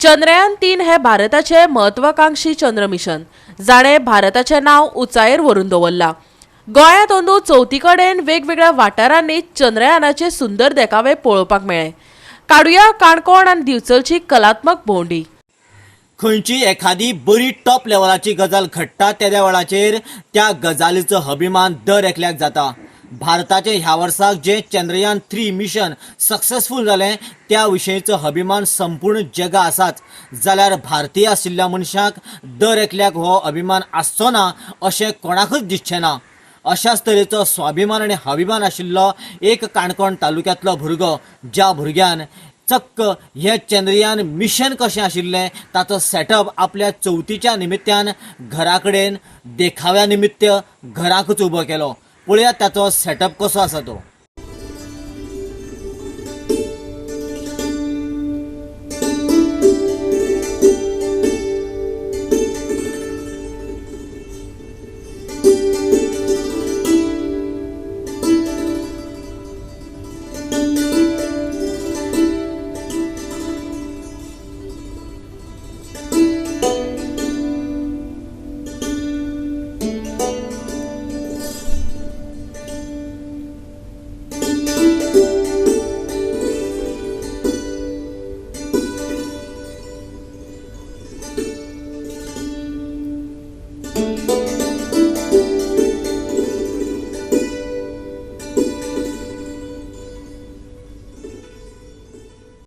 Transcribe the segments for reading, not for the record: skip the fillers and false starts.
चंद्रयान 3 हे भारताचे म्हत्वाकांक्षी चंद्र मिशन, जाणें भारताचें नांव उंचायेर व्हरून दवरलां. गोंयांत अंदू चवथी कडेन वेगवेगळ्या वाठारांनी चंद्रयानाचे सुंदर देखावे पळोवपाक मेळ्ळे. काडुया काणकोण आनी दिवचलची कलात्मक भोंवडी. खंयची एखादी बरी टॉप लेवलाची गजाल घडटा तेद्या वेळाचेर त्या गजालीचो अभिमान दर एकल्याक जाता. भारताचे ह्या वर्साक जे चंद्रयान 3 मिशन सक्सेसफूल जालें त्या विशयीचो अभिमान संपूर्ण जगा आसाच, जाल्यार भारतीय आशिल्ल्या मनशाक दर एकल्याक हो अभिमान आसचो ना अशें कोणाकूच दिसचें ना. अशाच तरेचो स्वाभिमान आनी अभिमान आशिल्लो एक काणकोण तालुक्यांतलो भुरगो, ज्या भुरग्यान चक्क हें चंद्रयान मिशन कशें आशिल्लें ताचो सेटअप आपल्या चवथीच्या निमित्यान घरा कडेन देखाव्या निमित्त घराकूच उबो केलो. पळयात ताचो सेटअप कसो आसा तो.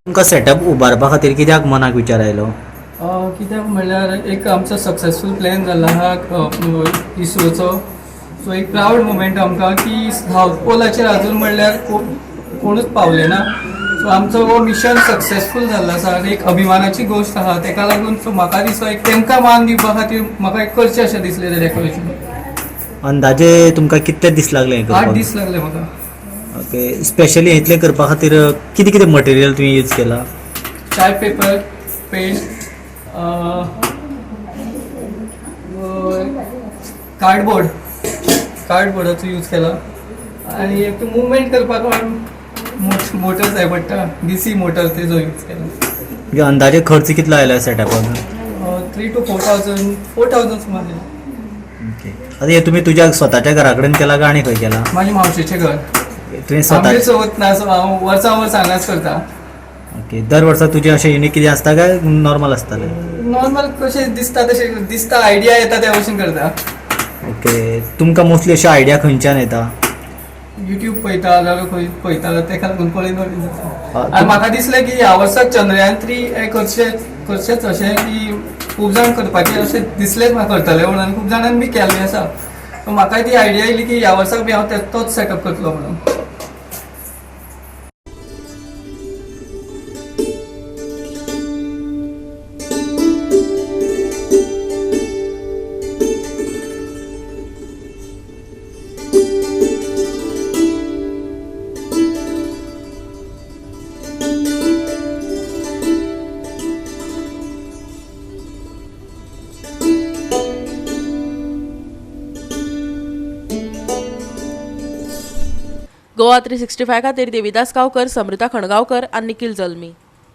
तुमकां सेटअप उबारपा खातीर कित्याक मनाक विचार आयलो? कित्याक म्हणल्यार एक आमचो सक्सेसफूल प्लॅन जाल्लो आहा इस्रोचो. सो एक प्रावड मुमेंट आमकां की सावथ पोलाचेर अजून म्हणल्यार कोणूच पावले ना. सो आमचो हो मिशन सक्सेसफूल जाल्लो आसा आनी एक अभिमानाची गोश्ट आहा. तेका लागून सो म्हाका दिसता एक तेंकां मान दिवपा खातीर म्हाका एक करचें अशें दिसलें तें डेकोरेशन. अंदाजे तुमकां कितले दीस लागले हें 8 करपाक? दीस लागले म्हाका. ओके, स्पेशली इतलें करपा खातीर कितें कितें मटेरियल तुवें यूज केलां? चार्ट पेपर, पेंट, कार्डबोर्ड, कार्डबोर्डाचो यूज केला आनी एक मुवमेंट करपाक मोटर जाय पडटा, डीसी मोटर तेजो यूज केला. म्हणजे अंदाजे खर्च कितलो आयलो सेटअपाक? 3 to 4,000, 4,000 सुमार येयला. ओके, आतां हें तुमी तुज्या स्वताच्या घरा कडेन केलां काय आनी खंय केलां? म्हाज्या मावशेचें घर. तुवें स्वता? आमगेर चवथ ना, सो हांव वर्सां वर्स हांगाच करता. ओके, दर वर्सा तुजें अशें युनीक कितें आसता काय नॉर्मल आसतालें? नॉर्मल कशें दिसता तशें दिसता, आयडिया येता त्या भशेन करता. ओके, तुमकां मोस्टली अश्यो आयडिया खंयच्यान येता? युट्यूब पळयता जाल्यार खंय पळयता तेका लागून पळयन पळयन जाता. आनी म्हाका दिसलें की ह्या वर्साक चंद्रयान 3 हें करचेंच अशें की खूब जाण करपाचें अशें दिसलेंच म्हाका करतलें म्हणून, आनी खूब जाणांनी बी केल्लें आसा. सो म्हाकाय ती आयडिया येयली की ह्या वर्साक बी हांव तोच सेटअप करतलो म्हणून. गोवा 365 खातीर देविदास गांवकर, समृता खणगांवकर आनी निखिल जल्मी.